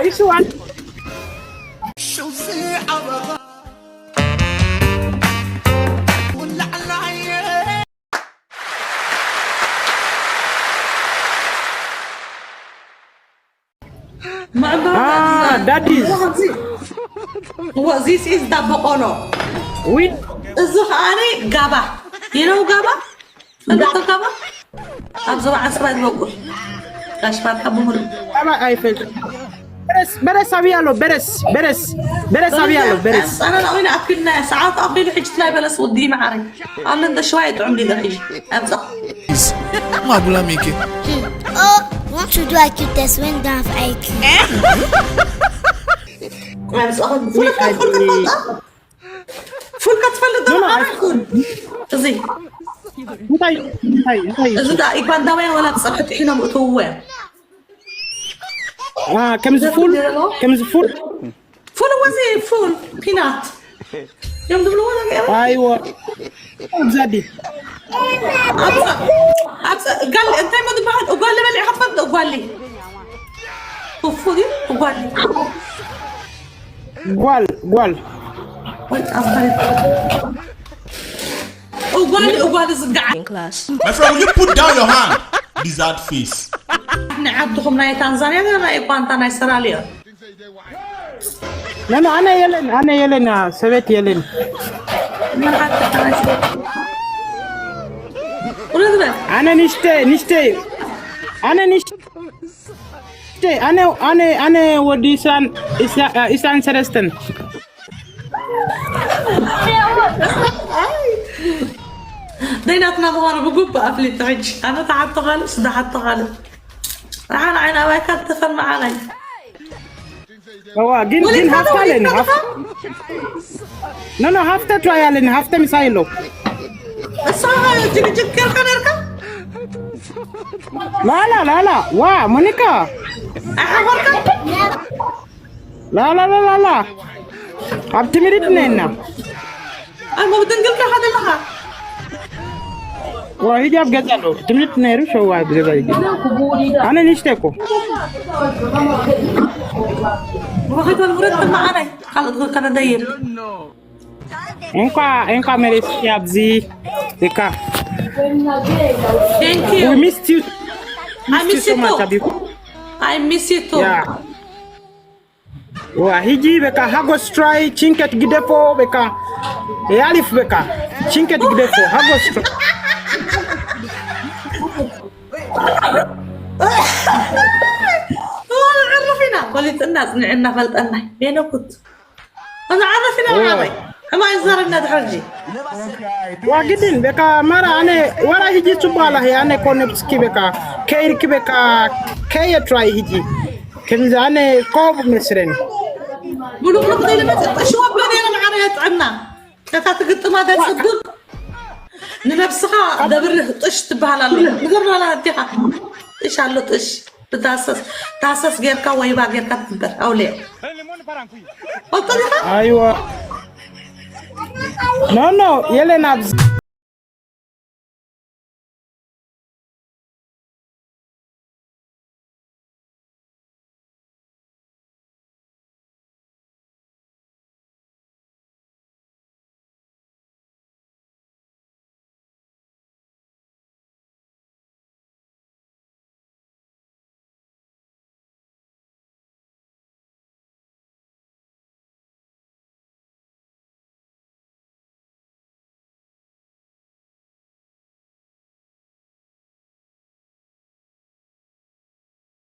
ይሽዋል። ምዕባለ Ah, that is. What this is the በቆሎ። We እዚ ከዓኒ ጋባ። You know ጋባ? ፈልጦ ጋባ? ኣብ ዞባ ዓስባ ዝበቁል። ጋሽ ባርካ ብምሉእ። Baba, I felt. Beres, beres sabialo, beres, beres, beres sabialo, beres. ኣነ ዳዊና ኣኪልና ሰዓት ኣኪሉ ሕጂ ትላይ በለስ ውዲ መዓረይ። ኣነ እንደ ሽዋ ይጥዑም ዲለ ሕጂ። ኣምጻ። Mabula mike. Oh, want to do I Q test when don't have I Q. ኣምጻ። ፉል ፉል ፉል ፉል ፉል ክትፈልጥ ዶ No, no, I- ኣረኩን። እዚ እንታይ እንታይ እንታይ እዚ ዳ ዩጋንዳውያን ወላ ጸብሒ ጥሒኖም እትውወ። Ah, ከምዚ ፉል ከምዚ ፉል ፉል ወዚ ፉል ፒናት እዮም ዝብልዎ ነገር። ኣይዋ ኣብዛዲ ጋል እንታይ ሞ ዝበሃል እጓሊ በሊዕካ ትፈልጥ እጓሊ ፉፉ ድዩ እጓሊ ጓል ጓል ወይ ኣፍሪካ እጓሊ እጓሊ ዝገዓ in class. My friend, will you put down your hand? Lizard face. ንዓድኹም ናይ ታንዛንያ ናይ ኳንታ ናይ ሰራልዮ ነነ ኣነ የለን ኣነ የለን ሰበት የለን እውነት በል ኣነ ንሽተ ንሽተ ኣነ ንሽተ ኣነ ኣነ ኣነ ወዲ ኢስራን ኢስራን ሰለስተን ደይናትና ምዃኑ ብግቡእ ኣፍሊጡ ሕጂ ኣነ ተሓቶ ካልእ ስዳ ሓቶ ካልእ ንዓና ዓይና ኣባይካ ተፈን መዓናይ እዋ ግን ግን ሃፍታ ኣለኒ ሃፍታ ኖ ኖ ሃፍተ ትራይ ኣለኒ ሃፍተ ምሳይ ኣሎ እሳ ጅግጅግ ጌርካ ነርካ ላላ ላላ ዋ ሞኒካ ኣሓበርካ ላላ ላላ ላ ኣብ ትምህርት ነና ኣሞ ብድንግልካ ከደለኻ ዋ ሂጃብ ገዛ ኣሎ ትምህርት ነይሩ ሸዋ ኣብ ገዛ ይገ ኣነ ንሽተ እኮ ወኸይት ወልሙረት ከመዓናይ ካልኦት ከነደይር እንኳ እንኳ መሬት ኣብዚ እካ Thank you. We missed you. I miss you So much, too. Abiku. I miss you too. Yeah. ዋ ሂጂ በቃ ሃጎስ ትራይ ቺንከት ግደፎ በቃ ያሊፍ በቃ ቺንከት ግደፎ ሃጎስ ትራይ ዕርፍ ኢና ቆሊጥና ጽኒዕና ፈልጠና ቤነኩት ንዓረፊና መዓረይ ሕማይ ዘረና ድሕርጂ ዋ ግድን በቃ ማራ ኣነ ወራ ሂጂ ጽባላ ኣነ ኮነብስኪ በቃ ከይርኪ በቃ ከየ ትራይ ሂጂ ከምዚ ኣነ ኮብ መስረኒ ብሉቅሉቅ ዘይልመጽእ ጥሽዋ በኔረ መዓረይ ጥዕና ነታ ትግጥማ ደጽብቅ ንነብስኻ ደብርህ ጥሽ ትበሃል ኣሎ ንገርናላ ኣዴኻ ጥሽ ኣሎ ጥሽ ብታሰስ ታሰስ ጌርካ ወይባ ጌርካ ትግበር ኣውልዮ ፈልጦ ዲኻ ኣይዋ ኖ ኖ የለን ኣብዚ